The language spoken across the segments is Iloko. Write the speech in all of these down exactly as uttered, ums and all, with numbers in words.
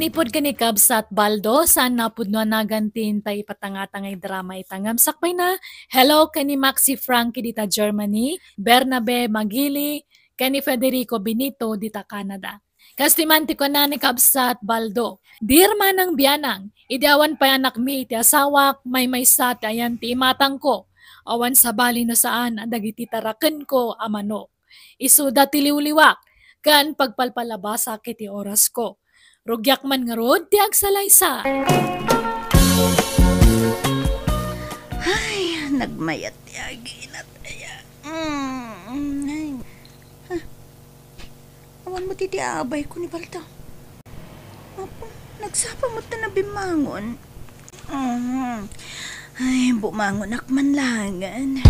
Manipud ken ni kabsat Baldo, saan napudno a nagan ti intay ipatangtang nga drama ita ngem sakbayna. Hello ken ni Maxi Frankie dita Germany, Bernabe Magili, ken ni Federico Benito dita Canada. Kas ti man ti kuna ni kabsat Baldo, "Dear Manang Bianang, idi awan pay anakmi iti asawak, maymaysa ti ayan ti imatangko. Awan sabali no saan a dagiti tarakenko a manok. Isuda ti liwliwak, ken pagpalpalabasak iti orasko. Rugiak man ngarud ti agsalaysa." Ay, nagmayat ti aginat aya. Mm, ay. Ah, awan met iti abayko ni Baldo. Apo, nagsapa met ta nabimmangon. Mm. Ay, bumangonak man langen.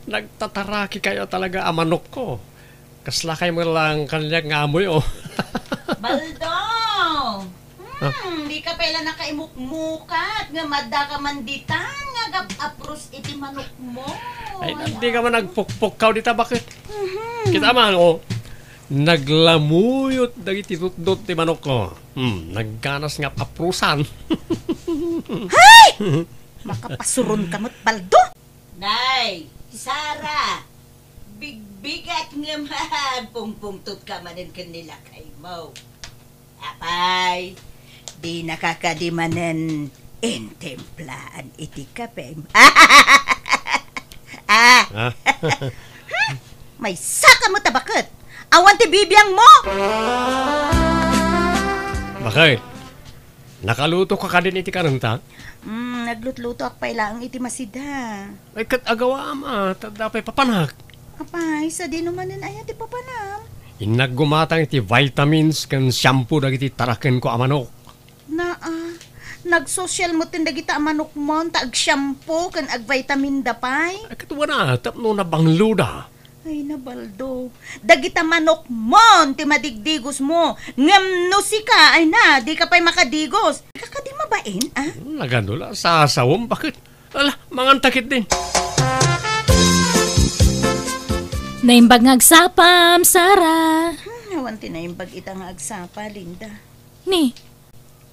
Nagtataraki kayo talaga a manokko. Kasla kay met lang kaniak nga amoy, oh. Baldo! Ah. Hmm, di ka pay la nakaimukmukat nga madda ka man ditan nga agap-apros iti manokmo. Ay, na, di ka man nagpukpukkaw dita, baket? Mhm. Kita man, oh. Naglamuyot dagiti tutdot ti manokko. Hmm, nagganas nga ap-aprosan. Hay! Makapasuron ka met, Baldo! Nay, Sara, bigbigat ngem agpungpungtot ka manen ken ni lakaymo. Apay, dinaka kadi manen intimplaan iti kapem? Ah! Ah. Maysa ka met a baket. Awan ti bibiangmo! Baket, nakaluto ka kadin iti kanenta? Mm, naglutlutoak pay laeng iti masida. Ay, ket agawaam a, ta adda pay papanak. Apay, sadino manen aya ti papanam? Innak gumatang iti vitamins ken shampoo dagiti tarakenko a manok. Naa, nagsosyal metten dagita a manokmon ta ag-shampoo ken ag-vitamin da pay. Ay, ket wana, tapno nabangloda. Ay, na, Baldo. Dagita manokmon ti madigdigosmo. Ngem no sika, ay na, dika pay makadigos. Dika kadi mabain, a? Hmm, nagano la, sasawem, baket? Ala, manganta ketdin. Naimbag nga agsapam, Sara. Hmm, awan ti naimbag ita nga agsapa, Linda. Ni,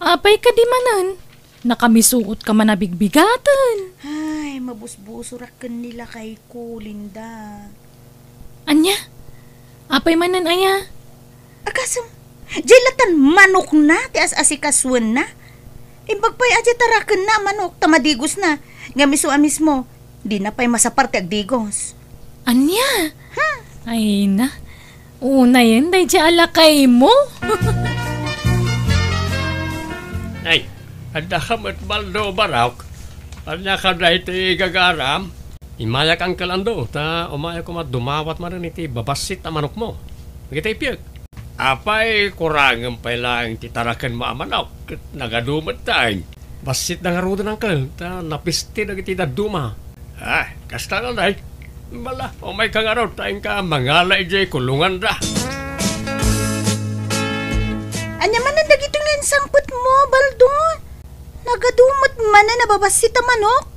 apay kadi manen? Nakamisuot ka man a bigbigaten. Ay, mabusbusorak ken ni lakayko, Linda. Ania? Apay manen aya? Agasem, diay latan manokna ti as-asikasuenna. Imbag pay a diay tarakenna a manok ta madigosna. Ngem isu a mismo, dina pay masapar ti agdigos. Ania? Hmm. Ay na. Unayen daydiay a lakaymo. Ay, adda ka met, Baldo, barok. Ania ka daytoy gagaram? Imayak, Uncle Ando, ta umayak koma dumawat manen iti babassit a manokmo. Dagiti ippiek. Apay, kurangem pay laeng ti tarakenmo a manok, ket nagadu met taen. Bassitda ngaruden, Uncle, ta napiste dagiti dadduma. Ah, kasta ngay. Bala, umayka ngarud ta inka mangala idiay kulonganda. Ania manen dagitoy nga insangpetmo, Baldo? Nagadu met manen a babassit a manok?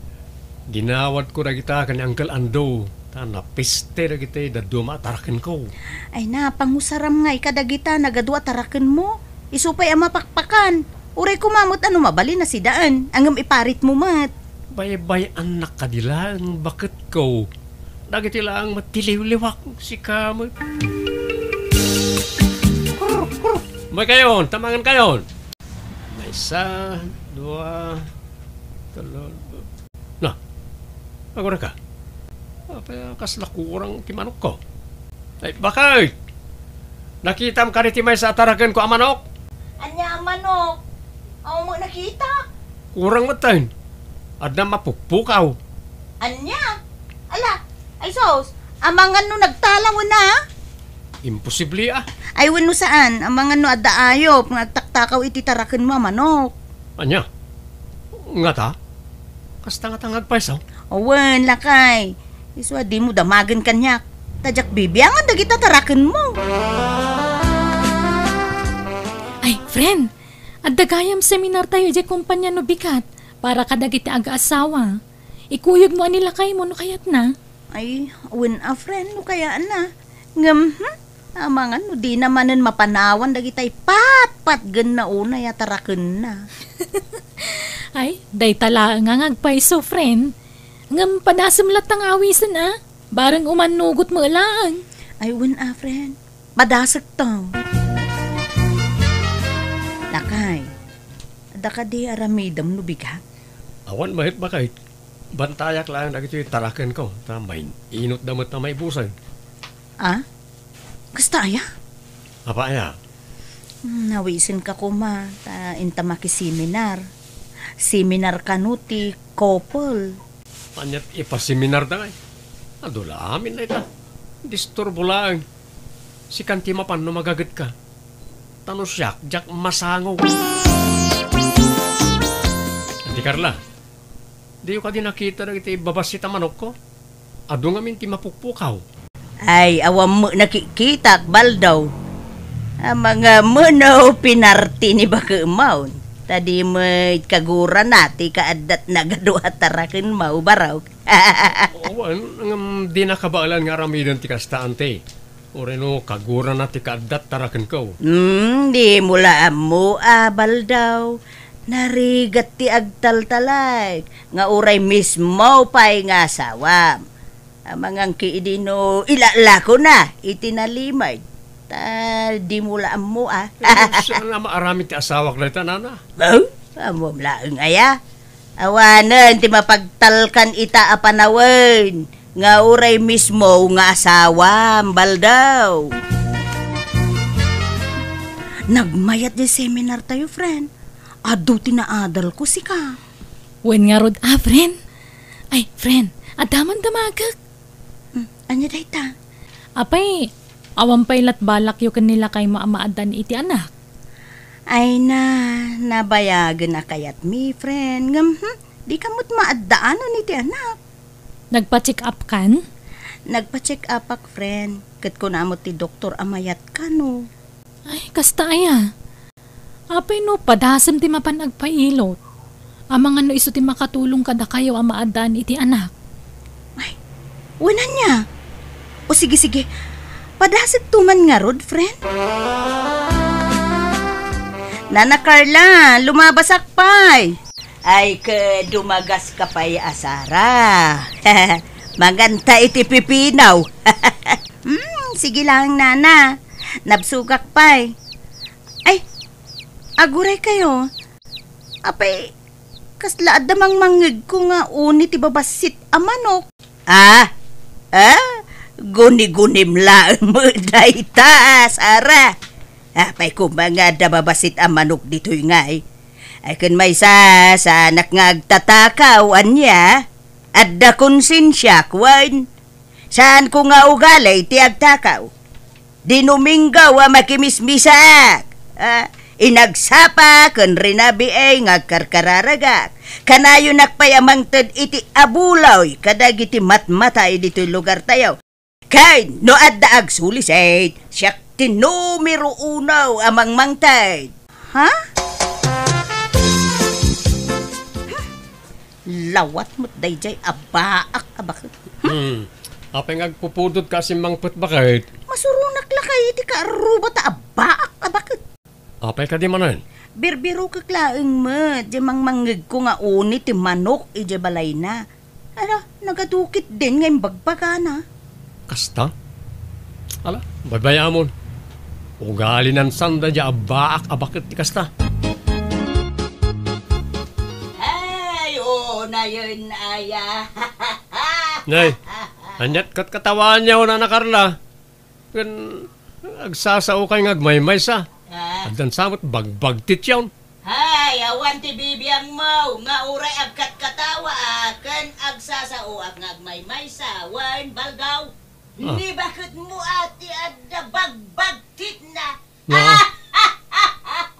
Dinawatko dagita ken ni Uncle Ando, ta napiste dagiti dadduma a tarakenko. Ay na, pangusaram ngay kadagita nagadu a tarakenmo. Isu pay a mapakpakan. Uray koma met a no mabalin a sidaen, ngem iparitmo met. Baybay-annak kadi laeng, baketko. Dagiti laeng met ti liwliwak, sika met. Umaykayon, ta mangankayon. Maysa, dua, telo. Na, agurayka. Apay, kasla kurang ti manokko. Ay, baket! Nakitam kadi ti maysa a tarakenko a manok? Ania a manok? Awan met nakita. Kurang metten. Adda mapukpukaw. Ania? Ala, ay sus, amangan no nagtalaw na? Imposible, a. Ay, wenno saan, amangan no adda ayop nga agtaktakaw iti tarakenmo a manok. Ania? Ngata? Kasta ngata nga agpayso? Awan, lakay. Isu a dimo damagen kaniak. Ta diak bibiangan dagita tarakenmo. Ay, friend, adda gayam seminar tayo idiay kompania no bigat para kadagiti agaasawa. Ikuyogmo a ni lakaymo no kayatna. Ay, wen a friend, no kayatna. Ngem, hmm, amangan no dina manen mapanawan dagitay patpatgenna unay a tarakenna. Ay, dayta laeng nga agpayso, friend. Ngem padasem latta nga awisen, a? Bareng umannugotmo laeng. Ay, wen a, friend. Padasekto. Lakay, adda kadi aramidem no bigat? Awan met, bakay. Bantayak laeng dagitoy tarakenko, ta main-inotda met a maibusag. Ah? Kasta aya? Apay aya? Hmm, nawisenka koma, ta inta makiseminar. Seminar kano ti couple. Aniat ipaseminarda ngay? Adu la amin dayta. Disturbo laeng. Sikan ti mapan no magagetka. Ta no siak, diak masango. Adi Carla, diyo kadi nakita dagiti babassit a manokko? Adu ngamin ti mapukpukaw. Ay, awan met nakikkitak, Baldaw. Amangan no pinarti ni bakemon. Ta di met kagurana ti kaaddatna adu a tarakenmo, barok. Awan, ngem dina kabaelan nga aramiden ti kasta, anti. Uray no kagurana ti kaaddat tarakenko. Hmm, dimo la ammo a, Baldaw. Narigat ti agtaltalek nga uray mismo pay nga asawam. Amangan ki idi no ilalakona iti nalimed. Ta dimo la ammo a. Eh, saan a maaramid ti asawak dayta, nana? Oh, ammom laeng aya. Awanen ti mapagtalkan ita a panawen nga uray mismo nga asawam, Baldaw. Nagmayat diay seminar tayo, friend. Adu ti naadalko, sika. Wen ngarud a, friend? Ay, friend, adda man damagek. Hmm, ania dayta? Apay, awan pay lat balakyo ken ni lakaymo a maaddaan iti anak? Ay na, nabayagen a kayatmi, friend. Ngem, hmm, dika met maaddaanan iti anak. Nagpa-check up kan? Nagpa-check up ak, friend. Ket kuna met ti doktor a mayat kano. Ay, kasta aya. Apay no padasem ti mapan agpailot? Amangan no isu ti makatulong kadakayo a maaddaan iti anak. Ay, wen ania? O sige, sige. Padasekto man ngarud, friend. Nana Carla, lumabasak pay. Ay, ket dumagaska pay a Sara. Manganta iti pipino. Hmm, sige lang, nana. Nabsogak pay. Ay, aguray kayo. Apay, kasla adda mangmangngegko nga uni ti babassit a manok. Ah? Ah? Guni-gunim laeng met dayta, Sara. Apay koma nga adda babassit a manok ditoy ngay? Ay, ken maysa, saanak nga agtatakaw, ania? Adda konsensiak, wen? Saanko nga ugali ti agtakaw. Dinuminggaw a makimismisaak. Ah, inagsapa ken rinabii nga agkarkararagak. Kanayonak pay a mangted iti abuloy kadagiti matmatay ditoy lugartayo. Ken no adda agsulisit, siak ti numero uno a mangmangted. Ha? Lawat met daydiay a baak a baket. Hmm. Apay nga agpupudot ka a simmangpet, baket? Masuronak lakay iti kaarruba ta a baak a baket. Apay kadi manen? Birbirokek laeng met, diay mangmangngegko nga uni ti manok idiay balayna. Ala, nagadukit din nga imbagbagana. Kasta? Ala, baybay-amon. Ugali nan sanda diay a baak a baket ti kasta. Ay, oo, nayon, aya. Nay, aniat katkatawaanyo, Nana Carla? Ken agsasaokay nga agmaymaysa. Ah. Addan sa met bagbagtityon. Hay, awan ti bibiangmo nga uray agkatkatawa, ah, ken agsasaoak nga agmaymaysa, wen Baldaw. Ah. Ni baketmo a ti adda bagbagtitna. Na,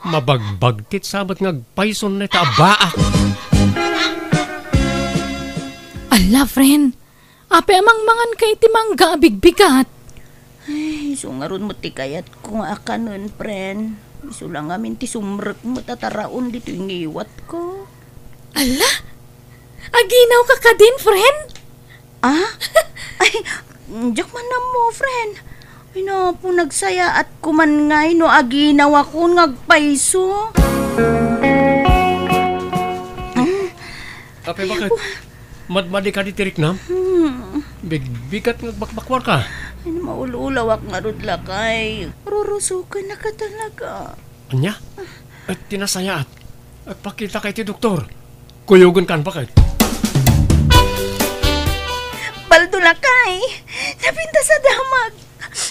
mabagbagtit sa met nga agpayson dayta a baak. Ala, friend. Apay a mangmanganka iti mangga a bigbigat? Ay, isu ngarud met ti kayatko nga akanen, friend. Isu la ngamin ti sumrek met a taraon ditoy ngiwatko. Ala? Aginawka kadin, friend? Ah? Ay, diak man ammo, friend. Ay, napo, nagsayaat ko man ngay no aginawakon nga agpayso. Apay, bakit? Madmadi ka di tiriknam? Hmm. Bigbigat nga bakbakwarka. Ay, maul-ulawak ngarud, lakay. Rurusuken na ka talaga. Anya? At tinasayaat. At pakita kay ti doktor. Kuyogen kan, bakit? Baldo, lakay. Napintas a damag.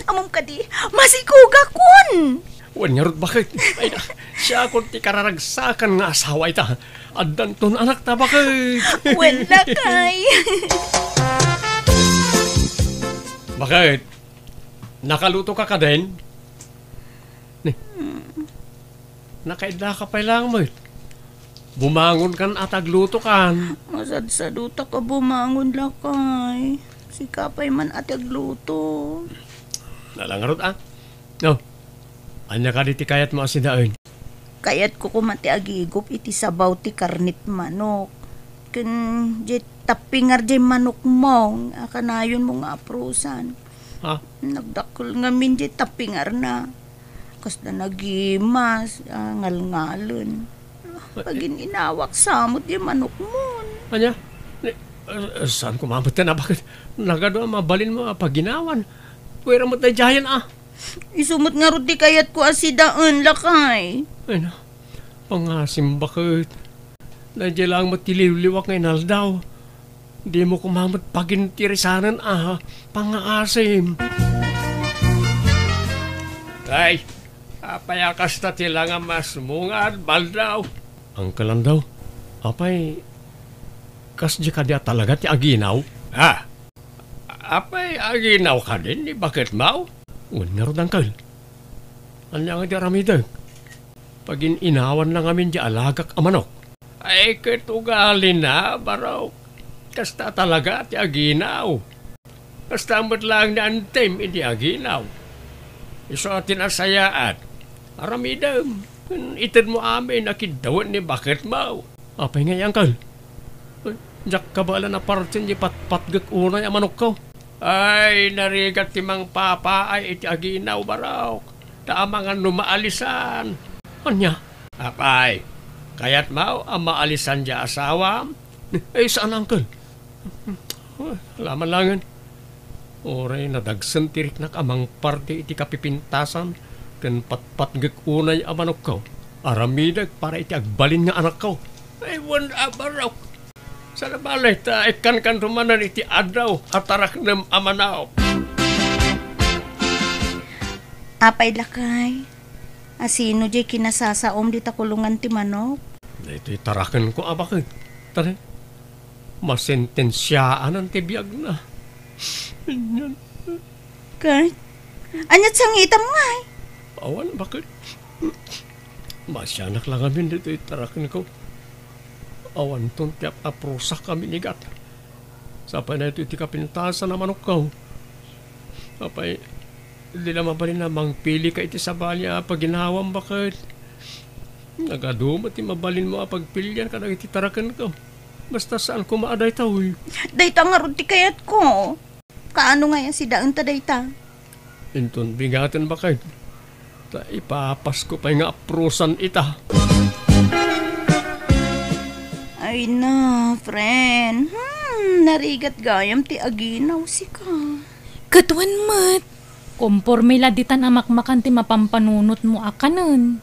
Ammom kadi, masikugakon. Wen ngarud, bakit? Ay, na, siakon ti kararagsakan nga asawa ita. Addanton anakta, bakit? Wen, lakay. Bakit? Nakaluto ka kadin? Ni, nakaidda ka pay lang met. Bumangon kan at agluto kan. Masadsadutak a bumangon, lakay. Sika pay man at agluto. Nalangarot, ah. No, anya kadi ti kayat mo a sidaen? Kayatko koma ti agigup iti sabaw ti karnet manok. Ken diay tappingar diay manokmo a kanayonmo nga aprusan. Ha? Nagdakkel ngamin diay tappingarna. Kasla nagimas, ah, ngalngalen. Pagin-inawak sa met diay manokmon. Anya? Ni, ah, saan ko mamatyan a bakit nagadu a mabalinmo a paginawan? Pwera met daydiayen, ah. Isu met ngarud ti kayatko a sidaen, lakay. Ay na, pangasim, bakit? Daydiay laeng met ti liwliwak nga inaldaw. Dimo koma met pagintirisanen a pangaasim. Ay, apay a kasta ti langamasmo nga adbaldaw? Uncle Andaw, apay, kasdi kadi a talaga ti aginaw? Ah, apay, aginaw kadin ni baketmo? Wen ngarud, Uncle. Ania nga di aramidek? Pagin-inawan na ngamin di alagak a manok. Ay, ket ugalina, barok. Kasta talaga ti aginaw. Kasta met laeng ni Antim idi aginaw. Isu a tinasayaat. Aramidem. Itedmo amin a kiddawen ni baketmo. Apay ngay, Uncle? Ay, diak kabaelan a partien di patpatgek unay a manokko. Ay, narigat ti mangpapaay iti aginaw, barok. Ta amangan no maalisan. Ania? Apay, kayatmo a maalisan di asawam? Ay, saan, Uncle? Ay, alaman langen. Uray nadagsen ti riknak a mangparte iti kapipintasan ken patpatgek unay a manokko. Aramidek para iti agbalin nga anakko. Ay, wen a barok. Saan a bale ta ikkankanto manen iti addaw a taraknem a manok. Apay, lakay, a sino diay kinasasaom dita kulongan ti manok? Daytoy tarakenko a baket. Tara, masentensiaanan ti biagna. Anian? Ket, aniat sangitam ngay? Awan, baket. Masianak la ngamin ditoy tarakenko. Awanton ti ap-aprosak a minigat. Sapay daytoy ti kapintasan a manokko. Apay, di la mabalin a mangpilika iti sabali a paginawam, baket. Nagadu met ti mabalinmo a pagpilian kadagiti tarakenko. Basta saan koma a daytoy. Dayta ngarud ti kayatko. Kaano ngay a sidaenta dayta? Inton bigaten, baket. Ta ipapasko pay nga aprosan ita. Ay na, friend. Hmm, narigat gayam ti aginaw, sika. Ket wen met, komporme la ditan a makmakan ti mapampanunotmo a kanen.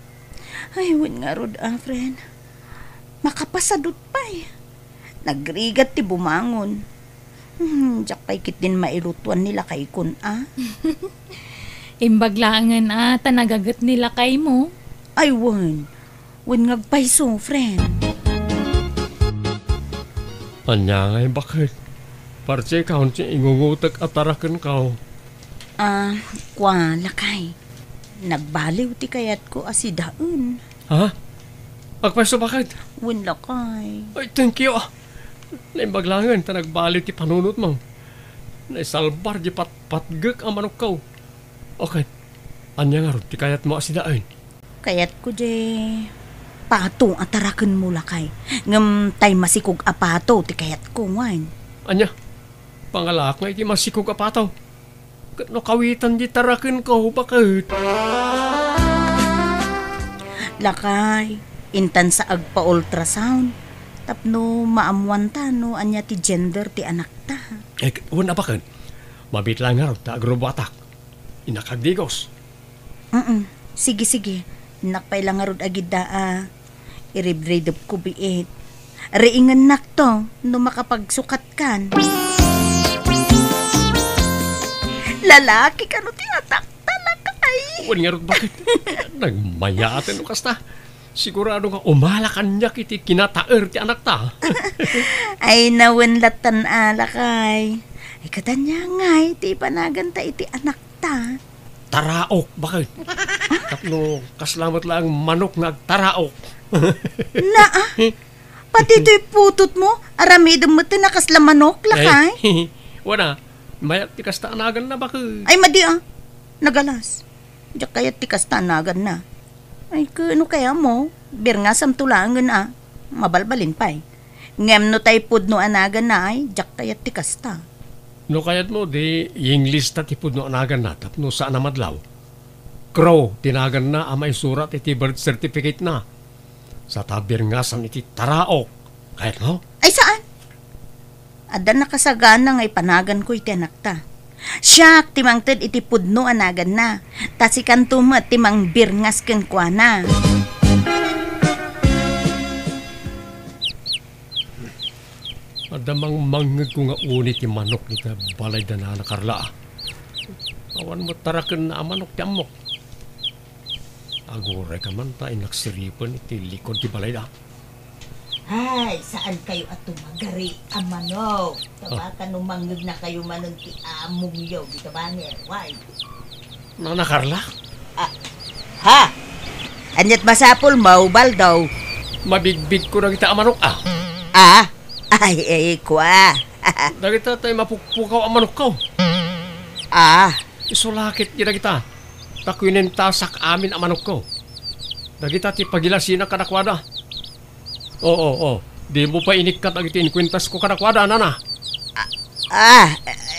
Ay, wen ngarud a, friend. Makapasadut pay. Nagrigat ti bumangon. Hmm, diak pay ketdin mailutuan ni lakaykon a. Imbag laengen a ta nagaget ni lakaymo. Ay, wen. Wen nga agpayso, friend. Ania ngay, baket? Parti kaon ti ingungotek a tarakenko. Ah, kua, lakay. Nagbaliw ti kayatko a sidaen. Ha? Agpayso, baket? Wen, lakay. Ay, thank you, ah. Naimbag laengen ta nagbaliw ti panunotmo. Naisalbar di patpatgek a manokko. Okay. Ania ngarud ti kayatmo a sidaen? Kayatko di pato a tarakenmo, lakay. Ngem tay masikog a pato ti kayatko, wen. Ania? Pangalaak nga iti masikog a pato. Ket no kawitan di tarakenko, baket. Lakay, intan sa agpa-ultrasound. Tapno maammuanta no ania ti gender ti anakta. Eh, wen a baket. Mabiit laeng ngarud ta agrubuatak. Innak agdigos. Mm. Sige, sige. Innak pay la ngarud agidda a iribridepko biit. Riingennakto no makapagsukatkan. Lalaki kano ti atakta, lakay? Wen ngarud, baket. Nagmayaten no kasta. Sigurado nga umala kaniak iti kinataer ti anakta. Ay, nawen lattan a, lakay. Ay, katanya ngay ti ipanaganta iti anakta. Taraok, baket. Tapno kasla met laeng manok nga agtaraok. Naa, pati toy putotmo, aramidem met ti nakasla manok, lakay. Ay, wen a, mayat ti kasta a naganna, baket. Ay, madi a. Nagalas. Diak kayat ti kasta a naganna. Ay, ket no kayatmo, birngasamto laengen a. Mabalbalin pay. Ngem no tay pudno a naganna ay, diak kayat ti kasta. No kayatmo, di English ta ti pudno a naganna tapno saan a madlaw. Crow ti naganna a maisurat iti birth certificate-na. Sa ta birngasam iti taraok. Kayatmo? Ay, saan? Adda nakasagana nga ipanaganko iti anakta. Siak ti mangted iti pudno a naganna, ta sikanto met ti mangbirngas kenkuana. Adda mangmangngegko nga uni ti manok iti balay da Nana Carla. Awan met tarakenna a manok ti ammok. Aguray ka man ta inaksiripen iti likod ti balayda. Ay, saan kayo a tumagari a manok? Tabaka no mangngegna kayo manen ti amongyo, di ka banger, why? Nana Carla? Ah, ha? Aniat masapul mo, Baldo? Mabigbig ko dagita a manok, ah. Ah? Ay, ay, kwa. Dagita tay mapukpukaw a manokko. Ah. Isulakit di dagita. Ta kuinentasak amin a manokko. Dagita ti pagilasina kadakuada. Oo, oo. Dimo pay inikkat dagiti inkuentasko kadakuada, nana. Ah,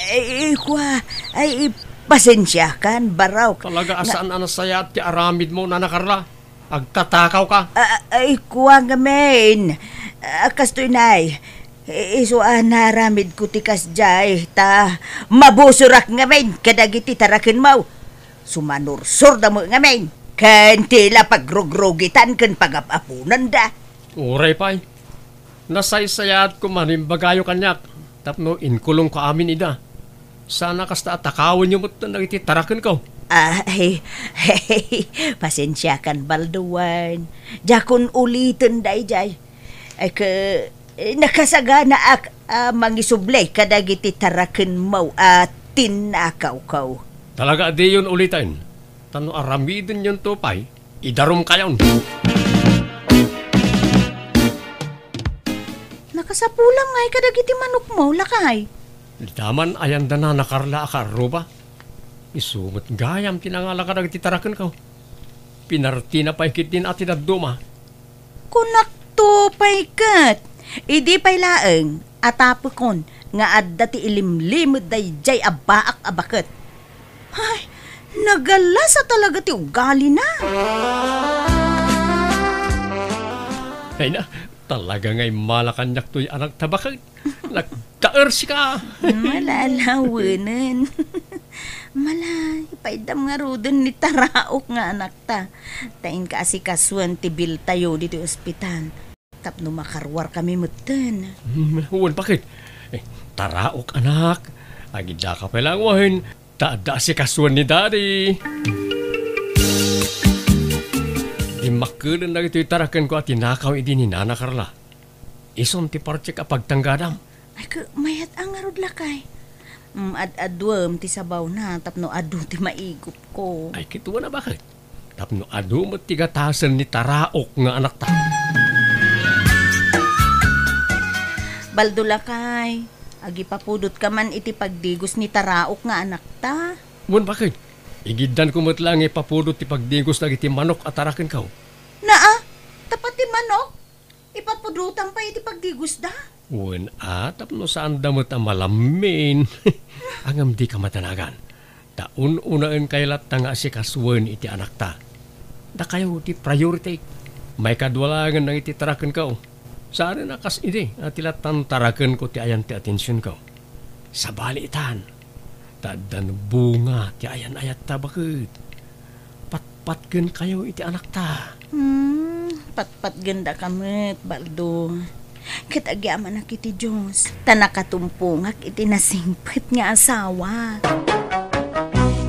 ay, kwa, ay, pasensiakan, barok. Talaga a saan a nasayaat ti aramidmo, Nana Carla. Agtatakaw ka. Ah, ay, kwa ngamin. Ah, kastoy, nay. I-, isu a naaramidko ti kasdiay, ta mabusorak ngamin kadagiti tarakenmo. Sumanursorda met ngamin, ken ti la pagrugrugitan ken pagap-aponanda. Uray pay. Nasaysayaat koma no imbagayo kaniak tapno inkulongko amin ida. Sana kasta a takawenyo met dagiti tarakenko. Ay, pasensiakan, Baldo, wen. Diakon uliten daydiay. Ay, ke, eh, nakasaganaak a mangisubli kadagiti tarakenmo a tinnakawko. Talaga a diyon uliten. Ta no aramidenyonto pay, idarumkayon. Nakasapulam ngay kadagiti manokmo, lakay. Dita man ayan da Nana Carla a kaarruba. Isu met gayam ti nangala kadagiti tarakenko. Pinartina pay ketdin a ti dadduma. Kunakto pay ket, idi pay laeng a tapekon nga adda ti ilimlimed daydiay a baak a baket. Ay, nagalasa talaga ti ugalina. Ay na, talaga nga immala kaniak toy anak ta baket. Nagtaer sika. Malalawanen. Malay, paiddam ngaruden ni taraok nga anakta. Ta inka asikasuen ti biltayo ditoy ospital. Tapno makaruarkami metten. Hmm, wen, baket? Eh, taraok, anak. Agidaka pay laeng wen. Ta adda asikasuen ni Daddy. Dimmakkelen dagitoy tarakenko a tinakaw idi ni Nana Carla. Isun ti partek a pagtanggadam. Ay, ke, mayat a ngarud, lakay. Mm, ad-aduem ti sabawna tapno adu ti maigupko. Ay, kitaem a baket. Tapno adu met ti gatasen ni taraok nga anakta. Baldo, lakay, agipapudotka man iti pagdigos ni taraok nga anakta. Wen, baket. Igiddanko met laeng nga ipapudot ti pagdigos dagiti manok a tarakenko. Naa, Ta pati manok, ipatpudrotan pay iti pagdigosda. Wen a, tapno saanda met a malammin. Ngem dika madanagan. Ta un-unaenkayo latta nga asikasuen iti anakta. Dakayo ti priority. Maikadua laengen dagiti tarakenko. Saan a kas idi a ti lattan tarakenko ti ayan ti atensionko. Sabali itan, ta addan bunga ti ayan-ayatta baket. Patpatgenkayo iti anakta. Hmm, patpatgendaka met, Baldo. Ket agyamanak iti Dios, ta nakatumpongak iti nasingpet nga asawa.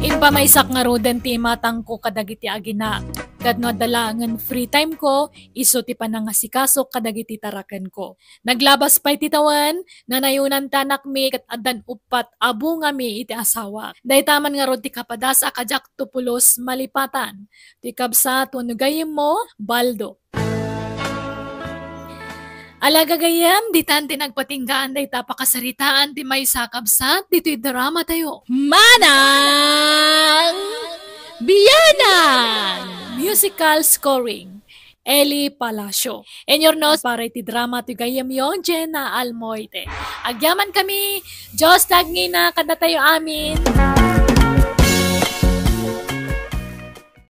Impamaysak ngaruden ti imatangko kadagiti aginak, ket no adda laengen free time ko, isu ti panangasikasok kadagiti tarakenko. Naglabas pay ti tawen, nanayonan ti anakmi ket addan uppat a bungami iti asawak. Dayta man ngarud ti kapadas a kadiakto pulos malipatan. Ti kabsat wenno gayyemmo, Baldo. Ala gagayyem, ditan ti nagpatinggaan dayta pakasaritaan ti maysa a kabsat ditoy drama tayo. Manang Biyanan! Musical scoring, Eli Palacio. Inurnos para iti drama ti gayyemyo, Jenna Almoite. Agyamankami, Dios ti agngina kadatayo amin.